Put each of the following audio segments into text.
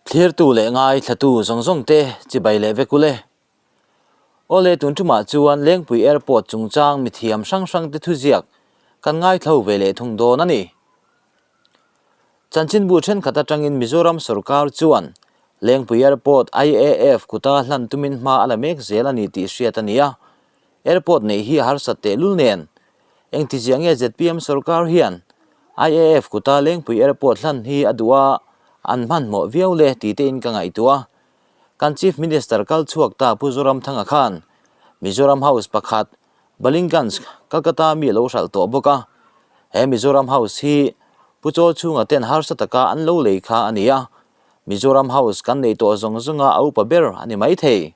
Thlirtu leh ngaithlatu zawng zawng te chibai leh vek ule. Awle tun tumah chuan Lengpui Airport chungchang mithiam hrang hrang te thuziak kan ngaithlo ve leh thung dawn a ni. Chanchinbu thenkhat atangin Mizoram sorkar chuan Lengpui Airport IAF kuta hlan tumin hma a la mek zel a ni tih hriat a ni a. Airport neih hi a harsat tehlul nen engtizia nge zpm sorkar hian IAF kuta Lengpui Airport hlan hi a duh a, an hmanhmawh viau le tih tein ka ngaihtuah a. Kan Chief Minister kal chhuak ta Pu Zoramthanga khan Mizoram House pakhat Ballygunge, Calcutta mi a lo hralh tawh bawk a. He Mizoram House hi Pu Chawlchhunga ten harsa taka an lo lei kha a ni a. Mizoram House kan nei tawh zawng zawnga a upa ber a ni maithei.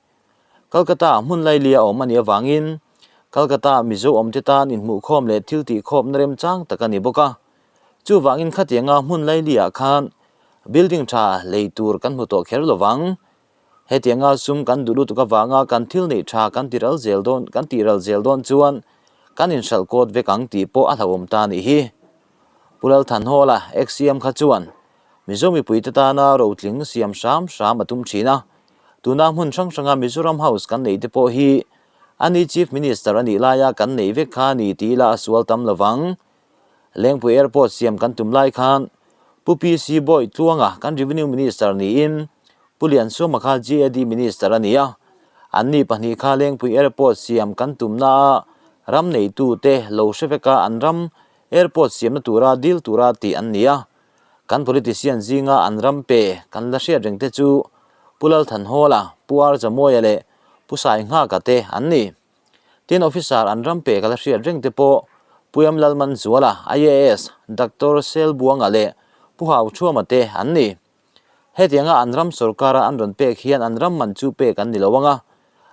Calcutta ah hmun laili a awm a nih avangin Calcutta ah Mizo awmte tan inhmuhkhawm leh thil tihkhawmna remchang tak a ni bawk a. Chuvangin khatianga hmun laili ah khan building tha lei tur kan hmu tawh kher lovang. Hetianga sum kan duh lutuk avanga kan thil neih tha kan ti ral zel dawn kan tih ral zel dawn chuan kan inhralh kawt vek ang tih pawh a hlauhawm ta a nih hi. Pu Lalthanhawla, ex-CM kha chuan Mizo mipuite tana rotling siam hram hram a tum thin a. Tuna hmun hrang hranga Mizoram House kan neih te pawh hi ani Chief Minister a nih laia kan neih vek kha a ni tih ila a sual tam lovang. Lengpui Airport siam kan tum lai khan Pu PC Bawi Tluanga kan Revenue Minister niin Pu Liansuama kha GAD Minister a ni a. Anni pahnih kha Lengpui Airport siam kan tumna a ram neitute lo hre veka an ram airport siamna tura dil tura tih an ni a. Kan politician zinga an ram pe kan la hriat reng te chu Pu Lalthanhawla, Pu R Zamawia leh Pu Sainghaka te an ni. Tin, officer an ram pek a la hriat reng te pawh Pu M Lalmanzuala, IAS, Doctor Selbuanga leh Pu Hauthuama te an ni. Hetianga an ram sorkara an rawn pek hian an ram man chu pek an ni lo ang a,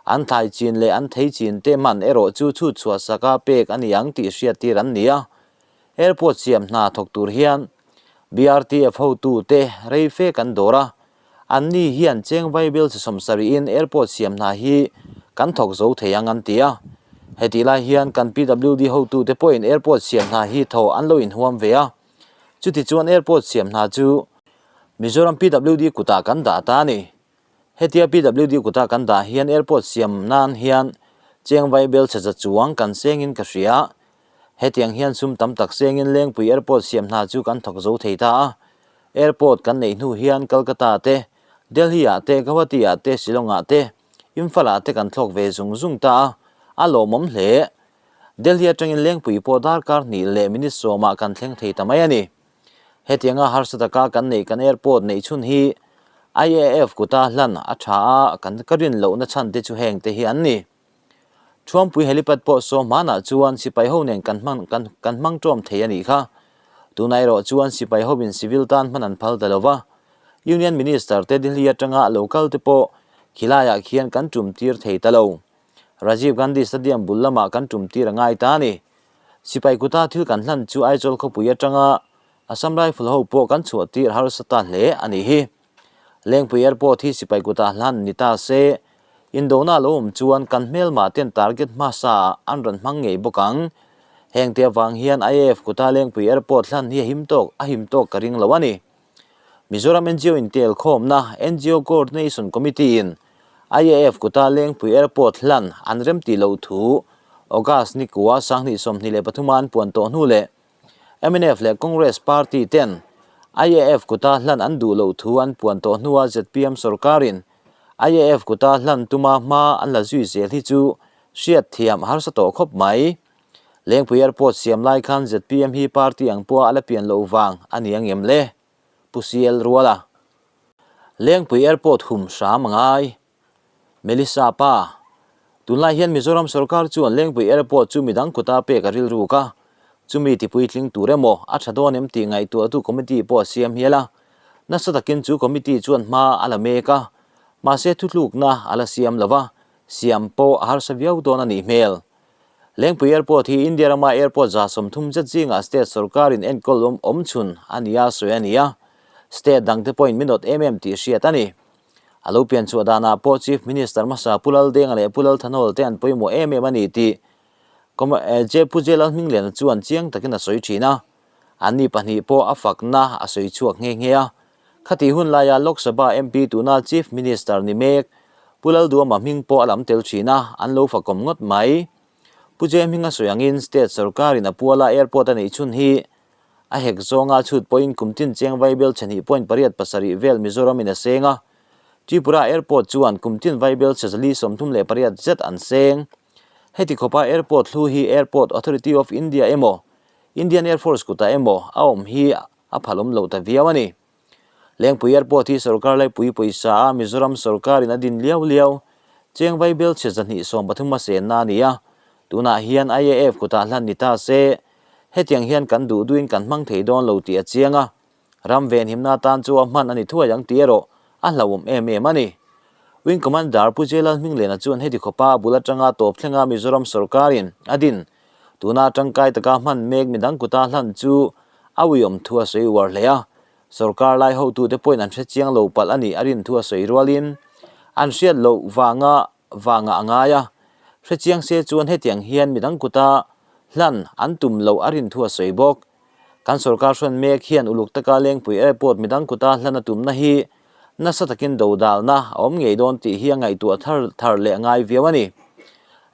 an thlai chin leh an thei chin te man erawh chu chhut chhuah saka pek a ni ang tih hriattir an ni a. Airport siam hna thawk tur hian BRTF hotute rei fe kan dawr a, Anni hian cheng vaibel chi sawmsarihin airport siam hna hi kan thawk zo thei ang an ti a. Hetih lai hian kan PWD hotute pawhin airport siam hna hi thaw an lo inhuam ve a. Chutichuan airport siam hna chu Mizoram PWD kutah kan dah ta a ni. Hetia PWD kutah kan dah hian airport siam nan hian cheng vaibel chhe za chuang kan sengin ka hria. Hetiang hian sum tam tak sengin Lengpui airport siam hna chu kan thawk zo thei ta a. Airport kan neih hnu hian Calcutta te, Delhi ah te, Guwahati ah te, Shillong ah te, Imphal ah te kan thlawk ve zung zung ta a, a lawmawm hle. Delhi atangin Lengpui pawh darkar hnih leh minute sawmah kan thleng thei ta mai a ni. Hetianga harsa taka kan neih kan airport neih chhun hi IAF kuta hlan a tha a, kan ka rin lohna chhan te chu heng te hi an ni. Thuampui helipad pawh saw hmanah chuan sipai ho nen kan hman kan kan hmang tawm thei a nih kha. Tunah erawh chuan sipai hovin civil tan hman an phal ta lo va. Union Minister te Delhi atanga lo kal te pawh khilaiah khian kan tum tir thei ta lo. Rajiv Gandhi Stadium bul lamah kan tum tir a ngai ta a ni. Sipai kuta thil kan hlan chu Aizawl khawpui atanga Assam Rifle ho pawh kan chhuah tir harsa ta hle a nih hi. Lengpui Airport hi sipai kutah hlan ni ta se, indona lo awm chuan kan hmelmah ten target hmasa ah an rawn hmang ngei bawk ang. Heng te avang hian IAF kuta Lengpui Airport hlan hi a him tawk a him tawk ka ring lo a ni. Mizoram ngo intel khawmna ngo Coordination Committee in IAF kuta Lengpui Airport hlan an remtih loh thu August ni kua 2023 a an puan tawh hnu leh Mnf leh Congress party ten IAF kuta hlan an duh loh thu an puan tawh hnua zpm sorkarin IAF kuta hlan tuma hma an la zui zel hi chu hriat thiam a harsa tawh khawp mai. Lengpui Airport siam lai khan zpm hi party ang pawha a la pian loh vang a ni ang em le? Pu CL Ruala. Lengpui Airport hum hram a ngai. Melissa pa, Tunlai hian Mizoram sorkar chuan Lengpui Airport chu midang kuta pek a rilruk a, chumi tipuitling tur emaw a tha dawn em tih ngaihtuahtu committee pawh a siam hial a. Nasa takin chu committee chuan hma a la mek a, mahse thutlukna a la siam lo va, siam pawh a harsa viau dawn a nih hmel. Lengpui Airport hi India rama airport 30 zet zingah state sorkarin enkawl awm chhun a ni a sawi a ni a, state dangte pawhin min awt em em tih hriat a ni. A lo pian chhuah danah pawh Chief Minister hmasa Pu Laldenga leh Pu Lalthanhawl te an pawimawh em em a ni tih Pu J Lalhmingliana chuan chiang takin a sawi thin a. Anni pahnih pawh a fakna a sawi chhuak nghe nghe a. Khati hun laia Lok Sabha MP tuna Chief Minister ni mek Pu Lalduama hming pawh a lam tel thin a, an lo fakawm ngawt mai. Pu Jay hminga sawi angin State sorkarin a puala airport a neih chhun hi a hek zawnga chhut pawhin kum tin cheng vaibel chhe hnih point pariat pasarih vel Mizoramin a seng a, Tripura Airport chuan kum tin vaibel chhe zali 38 zet an seng. Heti khawpa airport hlu hi Airport Authority of India emaw Indian Air Force kutah emaw a awm hi a phalawm lo ta viau a ni. Lengpui Airport hi sorkar laipui pawisa a Mizoram sorkarin a din liau liau cheng vaibel chhe 230 a senna a ni a, tunah hian IAF kutah hlan ni ta se hetiang hian kan duh duhin kan hmang thei dawn lo tih a chiang a, ram venhimna atan chu a hman a ni thuai ang tih erawh a hlauhawm em em a ni. Wing Commander Pu J Lalhminglena chuan heti khawpa a bul atanga tawp thlenga Mizoram sorkarin a din Tuna tangkai taka hman mek midang kuta hlan chu a uiawm thu a sawi uar hle a, sorkar lai hotute pawhin an hre chiang lo palh a nih a rin thu a sawi rualin an hriat loh vanga vangah a ngai a, hre chiang se chuan hetiang hian midang kuta hlan an tum loh a rin thu a sawi bawk. Kan sorkar hrawn mek hian uluk taka Lengpui Airport midang kuta hlan a tumna hi nasa takin dodalna a awm ngei dawn tih hi a ngaihtuah thar thar leh a ngai viau a ni.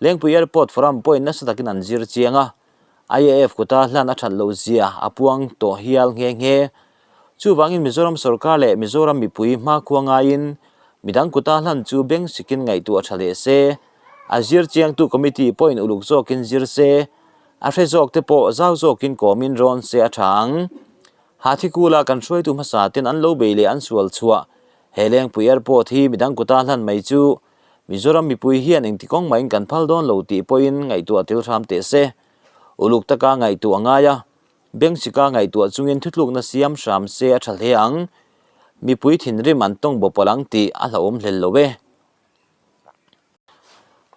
Lengpui Airport Forum pawhin nasa takin an zir chiang a, IAF kuta hlan a that loh zia a puang tawh hial nghe nghe. Chuvangin Mizoram sorkar leh Mizoram mipui hmakhua ngaiin midang kuta hlan chu beng sikin ngaihtuah tha leh se, a zir chiangtu committee pawhin uluk zawkin zir se, a hre zawkte pawh zau zawkin kawmin rawn se a tha ang. Hathikula kan hruaitu hmasa ten an lo bei leh an sual chhuah he Lengpui Airport hi midang kuta hlan mai chu Mizoram mipui hian engti kawng mahin kan phal dawn lo tih pawhin ngaihtuah tel hram teh se. Uluk taka ngaihtuah a ngai a, Bengsika ngaihtuah chungin thutlukna siam hram se a tha hle ang. Mipui thinrim an tawng bawpawlh ang tih a hlauhawm hlel lo e.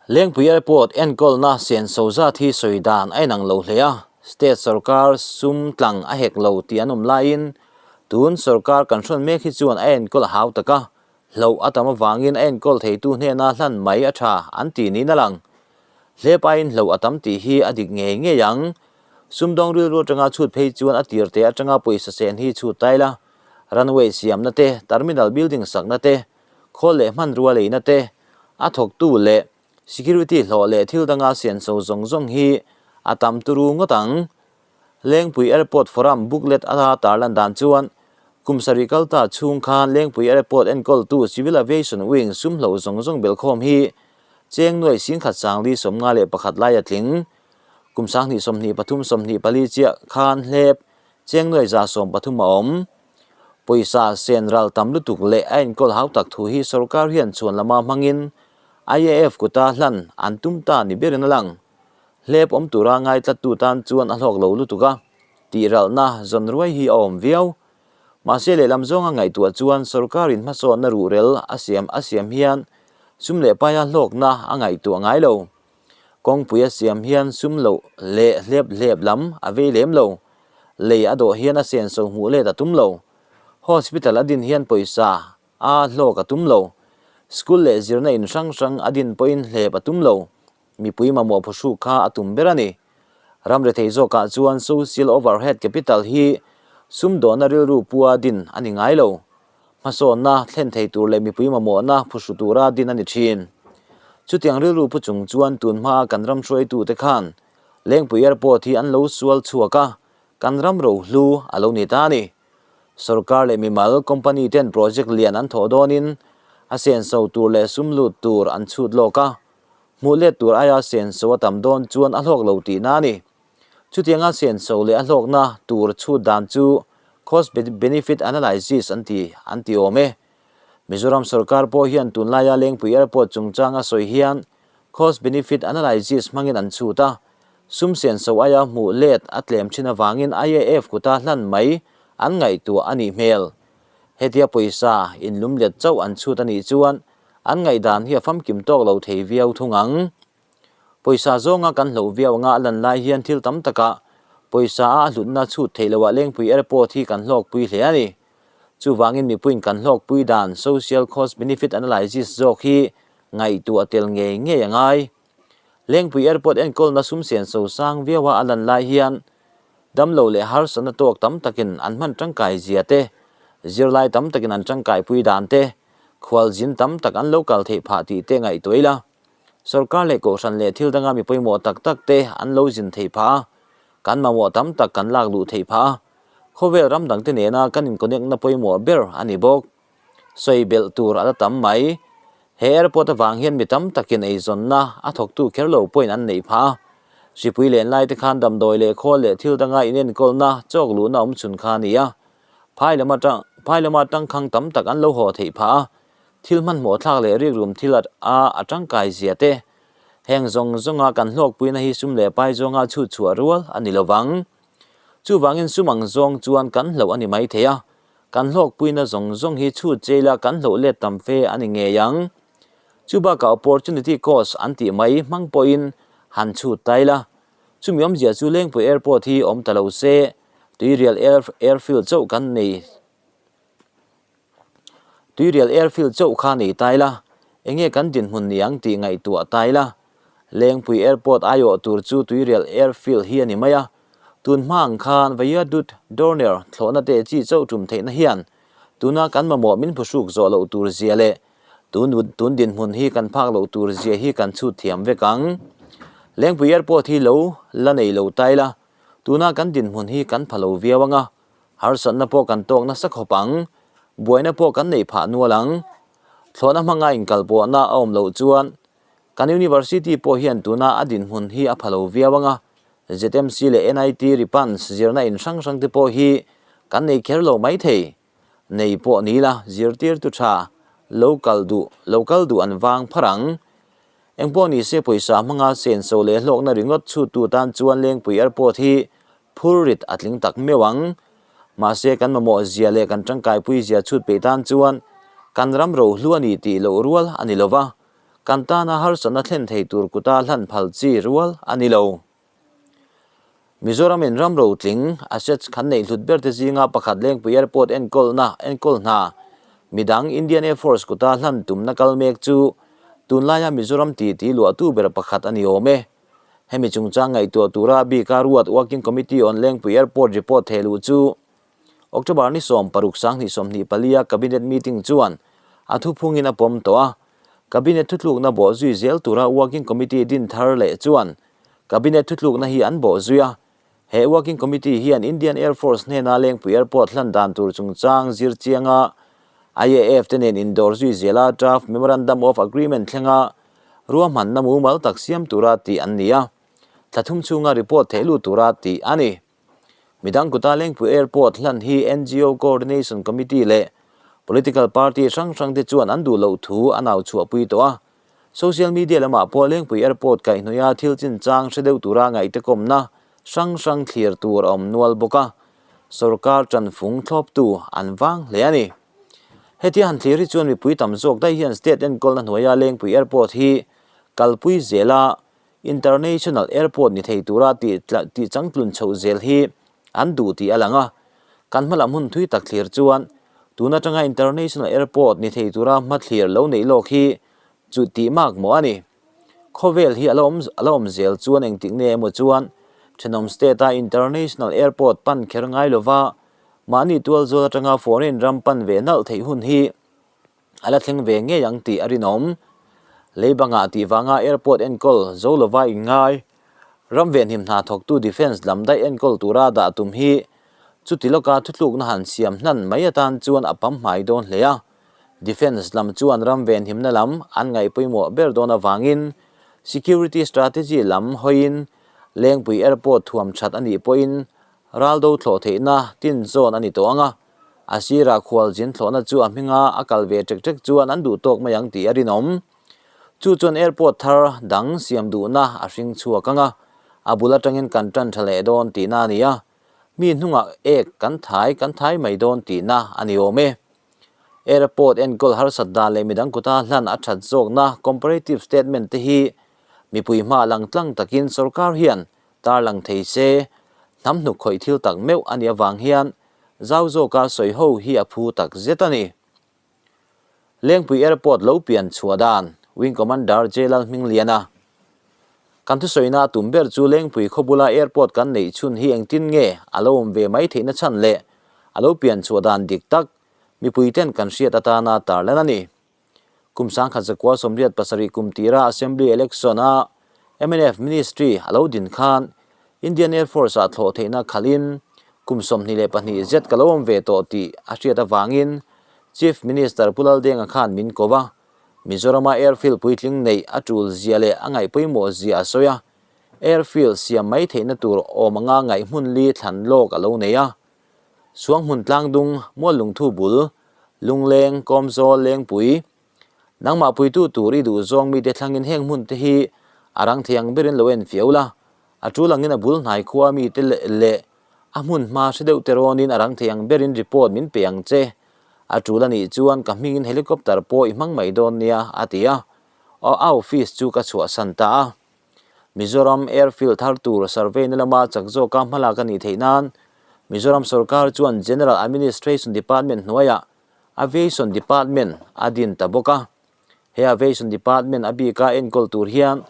Lengpui Airport enkawlna senso zat hi sawi dan a inang lo hle a, state sorkar sum tlang a hek lo tih an awm laiin tun sorkar kan hrawn mek hi chuan a enkawl a hau tak a, hloh a tam avangin a enkawl theitu hnena hlan mai a tha an ti niin a lang. Hlep aiin hloh a tam tih hi a dik ngei ngei ang. Sumdawng rilru atanga chhut phei chuan a tir te atanga pawisa sen hi chhut tai la, runway siamna te, terminal building sakna te, khawl leh hmanrua leina te, a thawktu leh security hlawh leh thil danga senso zawng zawng hi a tam turu ngawt ang. Lengpui Airport Forum booklet a tarlan dan chuan kum sarih kal ta chhung khan Lengpui Airport enkawltu Civil Aviation Wing sum hloh zawng zawng belkhawm hi cheng nuai singkhat sangli 51 lai a tling. Kum 2023 24 chiah khan hlep cheng nuai 130 a awm. Pawisa sen ral tam lutuk leh a enkawl hau tak thu hi sorkar hian chhuan lama hmangin IAF kuta hlan an tum ta ni berin a lang. Hlep awm tura ngai tlattu tan chuan a hlawk lo lutuk a, tih ralhna zawn ruai hi a awm viau. Mahse lehlam zawnga ngaihtuah chuan sorkarin hmasawnna ruhrel a siam a siam hian sum leh paia hlawkna a ngaihtuah ngai lo. Kawngpui a siam hian sum loh leh hlep hlep lam a vei lem lo. Lei a dawh hian a senso hmuh let a tum lo. Hospital a din hian pawisa a hlawk a tum lo. School leh zirna in hrang hrang a din pawhin hlep a tum lo. Mipui mamawh phuhruk kha a tum ber a ni. Ram rethei zawkah chuan social overhead capital hi sumdawhna rilru pua din a ni ngai lo. Hmasawnna thlen thei tur leh mipui mamawhna phuhru tura din a ni thin. Chutiang rilru pu chung chuan tun hmaa kan ram hruaitute khan Lengpui Airport hi an lo sual chhuak a, kan ram rohlu a lo ni ta a ni. Sorkar leh mimal company ten project lian an thawh dawnin a senso tur leh sum lut tur an chhut lawk a, hmuh let tur aia senso a tam dawn chuan a hlawk lo tihna a ni. Chutianga senso leh a hlawkna tur chhut dan chu Cost Benefit Analysis an ti an ti awm e. Mizoram sorkar pawh hian tunlaia Lengpui Airport chungchanga sawi hian Cost Benefit Analysis hmangin an chhut a, sum senso aia hmuh let a tlem thin avangin IAF kuta hlan mai an ngaihtuah a nih hmel. Hetia pawisa inlum let chauh an chhut a nih chuan an ngaihdan hi a famkim tawk lo thei viau thung ang. Pawisa zawnga kan hloh viau anga a lan lai hian thil tam takah pawisa a hlutna chhut theih loah Lengpui Airport hi kan hlawkpui hle a ni. Chuvangin mipuiin kan hlawkpui dan Social Cost Benefit Analysis zawk hi ngaihtuah tel ngei ngei a ngai. Lengpui Airport enkawlna sum senso sang viaua a lan lai hian damlo leh harsatna tawk tam takin an hman tangkai zia te, Zirlai tam takin an tangkaipui dan te, khualzin tam tak an lo kal theih phah tih te ngaihtuah ila. Sorkar leh kohhran leh thil danga mi pawimawh tak tak te an lo zin theih phah a, kan mamawh tam tak kan lak luh theih phah a, khawvel ram dangte nena kan in-connect na pawimawh ber a ni bawk. Sawi belh tur a la tam mai. He airport avang hian mi tam takin eizawnna a thawktu kher lo pawhin an neih phah a. Hripui len lai te khan damdawi leh khawl leh thil danga inenkawlna chawk luhna awm chhun kha a ni a. Phai lama tang phai lama tangkhang tam tak an lo haw theih phah a. Thil hmanhmawh thlak leh rikrum thil a a tangkai zia te. Heng zawng zawnga kan hlawkpuina hi sum leh pai zawnga chhut chhuah rual a ni lovang. Chuvangin sum ang zawng chuan kan hloh a ni mai thei a. Kan hlawkpuina zawng zawng hi chhut jail-a kan hloh let tam fe a ni ngei ang. Chu bakah opportunity cost an tih mai hmang pawhin han chhut ta ila. Chumi awmzia chu Lengpui Airport hi awm ta lo se, Tuirial Air Airfield chauh kan nei Tuirial Airfield chauh kha nei ta ila, enge kan dinhmun ni ang tih ngaihtuah ta ila. Lengpui Airport aiawh tur chu Tuirial Airfield hi a ni mai a. Tun hma ang khan Vayadut Dornier thlawhna te chi chauh tum theihna hian tuna kan mamawh min phuhruk zawh loh tur zia leh tun tun dinhmun hi kan phak loh tur zia hi kan chhut thiam vek ang. Lengpui Airport hi lo la nei lo ta ila, tuna kan dinhmun hi kan pha lo viau ang a, harsatna pawh kan tawk nasa khawp ang, buaina pawh kan neih phah nual ang. Thlawhna hmanga inkalpawhna a awm loh chuan Kan University pawh hian tuna a dinhmun hi a pha lo viau ang a, ZMC leh NIT Ripans zirna in hrang hrang te pawh hi kan nei kher lo mai thei. Nei pawh ni la zirtirtu tha lo kal duh lo kal duh an vang phar ang. Engpawh ni se pawisa hmanga senso leh hlawkna ringawt chhuttu tan chuan Lengpui Airport hi phur rit a tling tak meuh ang. Mahse kan mamawh zia leh kan tangkaipui zia chhut peih tan chuan kan ram rohlu a ni tih loh rual a ni lova. Kan tana harsatna thlen thei tur kuta hlan phal chi rual a ni lo. Mizoramin ram rotling, assets, kan neih hlut ber te zinga pakhat Lengpui Airport enkawlna enkawl hna midang Indian Air Force kuta hlan tumna kal mek chu tunlaia Mizoram titi luahtu ber pakhat a ni awm e. Hemi chungchang ngaihtuah tura bika ruat Working Committee on Lengpui Airport report thehluh chu October ni 16 2024 a Cabinet meeting chuan a thuphungin a pawm tawh a. Cabinet thutlukna bawhzui zel tura Working Committee din thar leh chuan Cabinet thutlukna hi an bawhzui a. He Working Committee hian Indian Air Force hnena Lengpui Airport hlan dan tur chungchang zir chianga IAF te nen indawr zui zela Draft Memorandum of Agreement thlenga ruahmanna mumal tak siam tura tih an ni a. Thla thum chhunga report theih lut tura tih a ni. Midang kuta Lengpui Airport hlan hi ngo Coordination Committee leh Political Party hrang hrang te chuan an duh loh thu an au chhuahpui tawh a. Social media lamah pawh Lengpui Airport kaihhnawih a thil chinchang hre deuh tura ngaihte kawmna hrang hrang thlir tur a awm nual bawk a, sorkar tanfung thlawptu an vang hle a ni. Hetia han thlir hi chuan mipui tam zawk daih hian state enkawlna hnuaia Lengpui Airport hi kalpui zela International Airport ni thei tura tih tih changtlun chhoh zel hi an duh tih a lang a. Kan hmalam hun thui tak thlir chuan tun atanga International Airport ni thei tura hmathlir lo neih lawk hi chu tih mak maw a ni. Khawvel hi a la awm a la awm zel chuan engtik nge emaw chuan thenawm state a International Airport pan kher ngai lova mahni tualzawl atanga foreign ram pan ve nalh theih hun hi A la thleng ve ngei ang tih a rinawm. Lei bangah tih vanga airport enkawl zo lova inngai, ram venhim hna thawktu defence lam daih enkawl tura dah tum hi chuti lawka thutlukna han siam hnan mai atan chuan a pam hmai dawn hle a. Defence lam chuan ram venhimna lam an ngaih pawimawh ber dawn avangin security strategy lam hawiin Lengpui airport thuam that a nih pawhin raldo thlawh theihna tin zawn a ni tawh ang a. A sirah khualzin thlawhna chu a hminga a kal ve ṭek ṭek chuan an duh tawk mai ang tih a rinawm. Chu chuan airport thar dang siam duhna a hring chhuak ang a, a bul aṭangin kan ṭan ṭha leh dawn tihna a ni a, mi hnungah ek kan thai kan thai mai dawn tihna a ni awm e. Airport enkawl harsat dan leh midang kuta hlan a ṭhat zawkna comparative statement te hi mipui hma lang tlang takin sorkar hian Tarlang thei se, hnam hnuk khawih thil tak meuh a nih avang hian zau zawka sawi ho hi a phu tak zet a ni. Lengpui Airport lo pian chhuah dan, Wing Commander J Lalhmingliana. Kan thusawina a tum ber chu Lengpui khaw bula airport kan neih chhun hi engtin nge a lo awm ve mai theihna chhan leh a lo pian chhuah dan dik tak. mipuiten kan hriat atana tarlan a ni. Kum 1987 kum tira Assembly Election a mnf Ministry a lo din khan Indian Air Force ah thlawh theihna khalhin kum 22 zet ka lo awm ve tawh tih a hriat avangin Chief Minister Pu Laldenga khan min ko va, Mizorama airfield puitling neih a tul zia leh a ngaihpawimawh zia a sawi a, airfield siam mai theihna tur awm anga ngaih hmun li thlan lawk a lo nei a. Suanghmun tlangdung, Muallungthu bul, Lungleng, Kawmzawl, Lengpui, Nangmah puitu tur i duh zawng mite thlangin heng hmun te hi a rang thei ang berin lo en fiau la, a tul angin a bul hnai khua mite leh a hmun hma hre deuh te rawnin a rang thei ang berin report min pe ang che. A tul a nih chuan ka hmingin helicopter pawh i hmang mai dawn nia, a ti a. A office chu ka chhuahsan ta a. Mizoram Airfield thar tur survey na lama chak zawka hmalak a nih theih nan Mizoram sorkar chuan General Administration Department hnuaiah Aviation Department a din ta bawk a. He Aviation Department a bika enkawl tur hian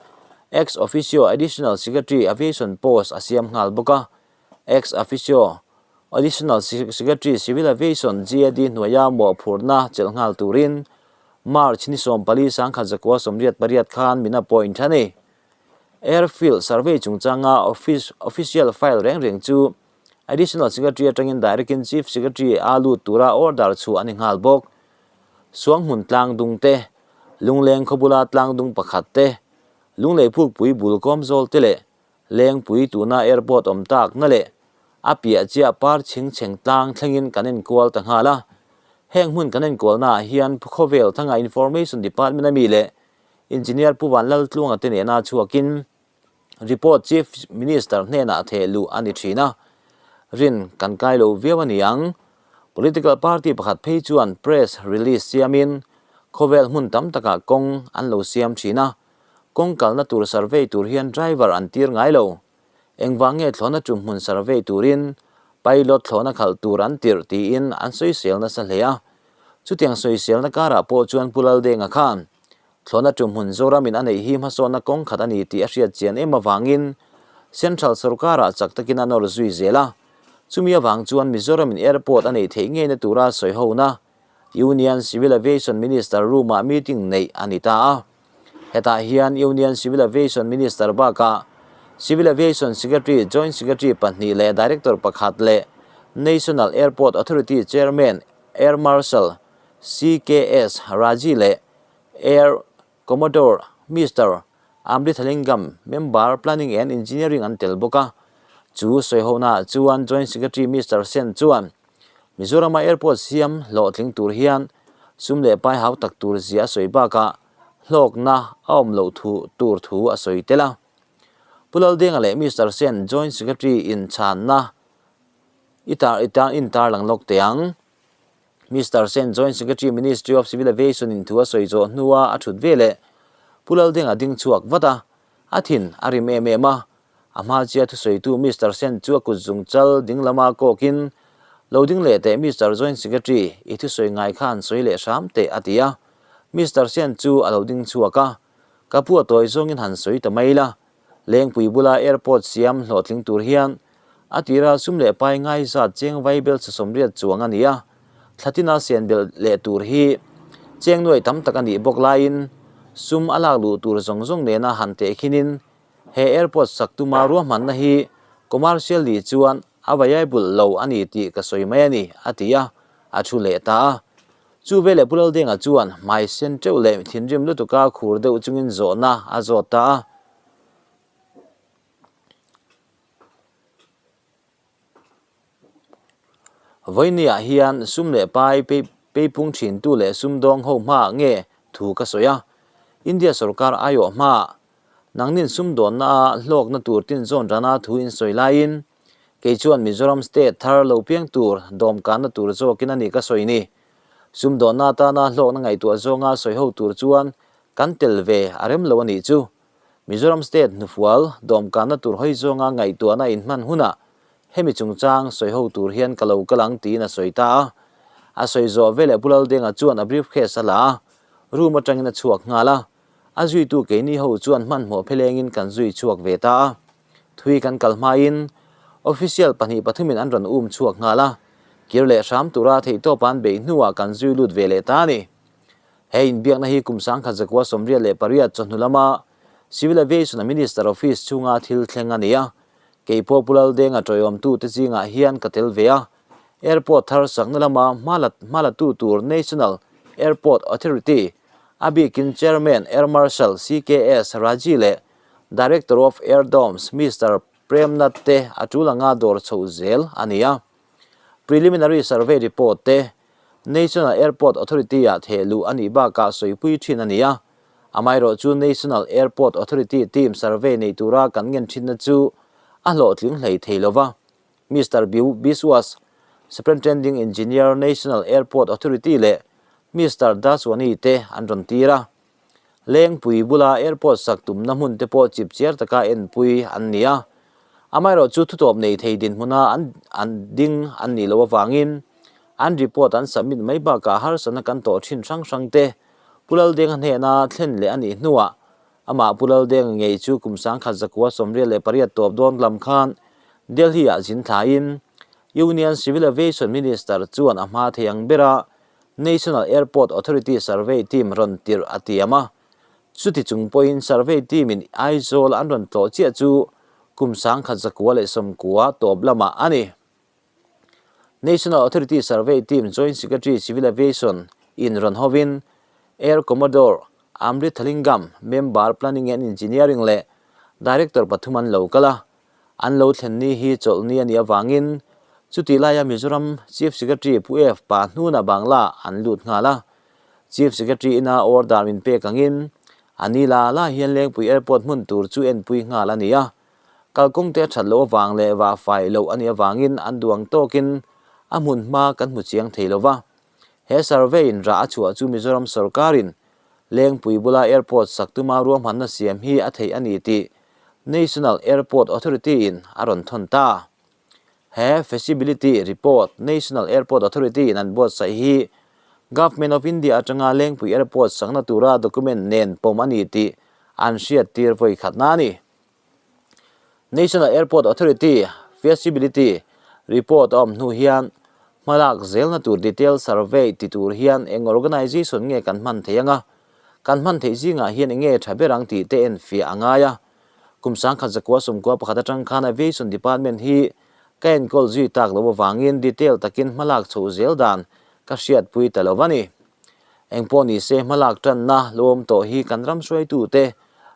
Ex Officio Additional Secretary Aviation post a siam nghal bawk a. Ex Officio Additional Secretary Civil Aviation GAD hnuaia mawhphurhna chelh nghal turin March ni 14 1988 khan min appoint a ni. Airfield survey chungchanga office official file reng reng chu Additional Secretary atangin direct in Chief Secretary a lut tura order chhuah a ni nghal bawk. Suanghmun tlangdung te, Lungleng khawbula tlangdung pakhat te, Lunglei phukpui bul kawmzawl te leh Lengpui tuna airport awm takna leh a piah chiah par chhing chheng tlang thlengin kan enkual ta nghal a. Heng hmun kan enkualnaah hian khawvel thanga Information Department ami leh Engineer Pu Vanlaltluanga te nena chhuakin report Chief Minister hnenah theh luh a ni thin a. Rin kan kai lo viau a ni ang. Political party pakhat phei chuan press release siamin khawvel hmun tam takah kawng an lo siam thin a. Kawng kalna tur survey tur hian driver an tir ngai lo. Engvang nge thlawhna tum hmun survey turin pilot thlawhna khalh tur an tirh tiin an sawisel nasa hle a. Chutiang sawiselna karah pawh chuan Pu Laldenga khan thlawhna tum hmun Zoramin a neih hi hmasawnna kawng khat a ni tih a hriat chian em avangin Central sorkarah chak takin a nawr zui zel a. Chumi avang chuan Mizoramin airport a neih theih ngeina tura sawihona Union Civil Aviation Minister room-ah meeting neih a ni ta a. Hetah hian Union Civil Aviation Minister bakah Civil Aviation Secretary, Joint Secretary pahnih leh Director pakhat leh National Airport Authority Chairman Air Marshal CKS Raji leh Air Commodore Mister Amrithalingam, Member, Planning and Engineering an tel bawk a. Chu sawihonaah chuan Joint Secretary Mister Sen chuan Mizorama airport siam hlawhtling tur hian sum leh pai hau tak tur zia a sawi bakah hlawkna a awm loh thu tur thu a sawi tel a. Pu Laldenga leh Mister Sen Joint Secretary inchhanna i tar i tar intarlang lawk teh ang. Mister Sen Joint Secretary Ministry of Civil Aviation in thu a sawi zawh hnua a thut veleh Pu Laldenga ding chhuak vat a, a thin a rim em em a. A hma chia thusawitu Mister Sen chu a kut zung chal ding lama kawkin, Lo ding leh teh Mister Joint Secretary, i thusawi ngai kha han sawi leh hram teh a ti a. Mister Sen chu a lo ding chhuak a, Ka pu a tawi zawngin han sawi ta mai la, Lengpui bula airport siam hlawhtling tur hian a tira sum leh pai ngai zat cheng vai bel 80 chuang a ni a, thlatina sian belh leh tur hi cheng nuai tam tak a nih bawk laiin sum a lak luh tur zawng zawng nena han tehkhinin he airport sak tuma ruahmanna hi commercial nih chuan a viable lo a ni tih ka sawi mai a ni, a ti a, a thu leh ta a. Chu veleh Pu Laldenga chuan hmai sen teuh leh thinrim lutuka khur deuh chungin zawhna a zawt ta a. Vawinia hian sum leh pai peipung thintu leh sumdawng ho hmaah nge thu ka sawi a. India sorkar aiawh hmaah nangnin sumdawnna a hlawkna tur tinzawn rana thu in sawi laiin kei chuan Mizoram state thar lo piang tur dawmkanna tur zawkin a ni ka sawi ni. Sumdawnna atana hlawkna ngaihtuah zawnga sawi ho tur chuan kan tel ve a rem lo a nih chu. Mizoram state hnufual dawmkanna tur hawi zawnga ngaihtuahna inhman hunah hemi chungchang sawi ho tur hian ka lo kal ang tiin a sawi ta a. A sawi zawh veleh Pu Laldenga chuan a briefcase a la a, room atangin a chhuak nghal a. A zuitu keini ho chuan hmanhmawh phelengin kan zui chhuak ve ta a. Thui kan kal hmain official pahnih pathumin an rawn um chhuak nghal a. Kir leh hram tura theihtawpa an beih hnuah kan zui lut ve leh ta a ni. He inbiakna hi kum 1998 chawhnu lama Civil Aviation a Minister Office chhunga thil thleng a ni a. Kei pawh Pu Laldenga tawiawmtute zingah hian ka tel ve a. Airport thar sakna lama hmalatu tur National Airport Authority, a bikin Chairman Air Marshal CKS Raji leh Director of Airdomes Mister Premnath te a tul anga dawr chhoh zel a ni a. Preliminary Survey Report te National Airport Authority-ah theh luh a nih bakah sawipui thin a ni a. Amaherawh chu National Airport Authority team survey nei tura kan ngen thinna chu a hlawhtling hlei thei lo va. Mister Biu Biswas, Superintending Engineer National Airport Authority leh Mister Daswani te an rawn tir a. Lengpui bula airport sak tumna hmun te pawh chip chiar taka enpui an ni a. Amaherawh chu thutawp nei thei dinhmuna an an ding an nih loh avangin an report an submit mai bakah harsatna kan tawh thin hrang hrang te Pu Laldenga hnena thlen leh a nih hnuah amah Pu Laldenga ngei chu kum 1998 tawp dawn lam khan Delhi-ah zin thlaiin Union Civil Aviation Minister chuan a hma thei ang bera National Airport Authority survey team rawn tirh a tiam a, chuti chung pawhin survey team in Aizawl an rawn tlawh chiah chu kum 1990 tawp lamah a ni. National Authority Survey Team Joint Secretary Civil Aviation in rawn hovin Air Commodore Amrithalingam, Member Planning and Engineering leh Director pathum an lo kal a, An lo thlen ni hi chawlh ni a nih avangin chutih laia Mizoram Chief Secretary Pu F Pa hnuna Bangla an lut nghal a. Chief Secretary ina order min pek angin a ni la la hian Lengpui Airport hmun tur chu enpui nghal a ni a. Kalkawng te a that loh avang leh vah fai loh a nih avangin an duang tawkin a hmun hma kan hmu chiang thei lo va. He survey in rah a chhuah chu Mizoram sorkarin Lengpui bula airport sak tuma ruahmanna siam hi a theih a ni tih National Airport Authority in a rawn thawn ta. He Feasibility Report National Airport Authority in an buatsaih hi Government of India atanga Lengpui Airport sakna tura document nen pawm a ni tih an hriattir vawi khatna a ni. National Airport Authority Feasibility Report a awm hnu hian hmalak zelna tur detail survey ti tur hian eng organisation nge kan hman thei anga, kan hman theih zingah hian enge tha ber ang tih te enfiah a ngai a. Kum 1991 atang khan Aviation Department hi ka enkawl zui tak loh avangin detail takin hmalak chhoh zel dan ka hriatpui ta lo a ni. Engpawh nise hmalak tanna lo awm tawh hi kan ram hruaitute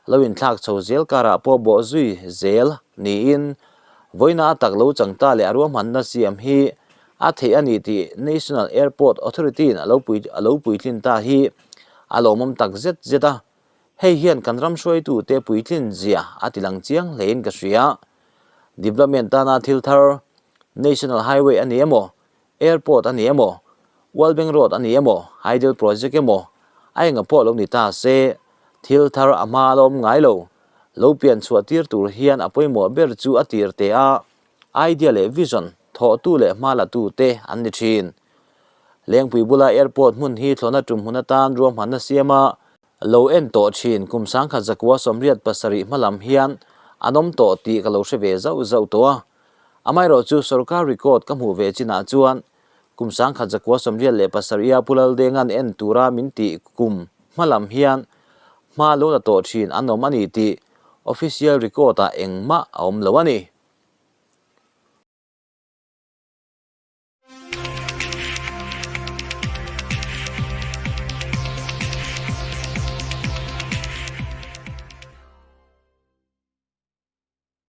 lo inthlak chho zel karah pawh bawh zui zel niin vawiina a tak lo chang ta leh a ruahmanna siam hi a theih a ni tih National Airport Authority-in a lo pui a lo puitlin ta hi a lawmawm tak zet zet a, hei hian kan ram hruaitute puitlin zia a ti lang chiang hlein ka hria. Development tana thil thar National Highway a ni emaw Airport a ni emaw, World Bank Road a ni emaw, Hydel Project emaw, a enga pawh lo ni ta se, thil thar a hma a la awm ngai lo. Lo pian chhuah tir tur hian a pawimawh ber chu a tir teh a, idea leh vision thawhtu leh hma la tu te an ni thin. Lengpui bula airport hmun hi thlawhna tum hmun atan ruahmanna siam a, Lo en tawh thin kum 1987 hma lam hian an awm tawh tih ka lo hre ve zauh zauh tawh a. Amaherawh chu sorkar record ka hmuh ve chinah chuan kum 1987 a Pu Laldenga'n en tura min tih kum hma lam hian hma lo la tawh thin an awm a ni tih official record ah engmah a awm lo a ni.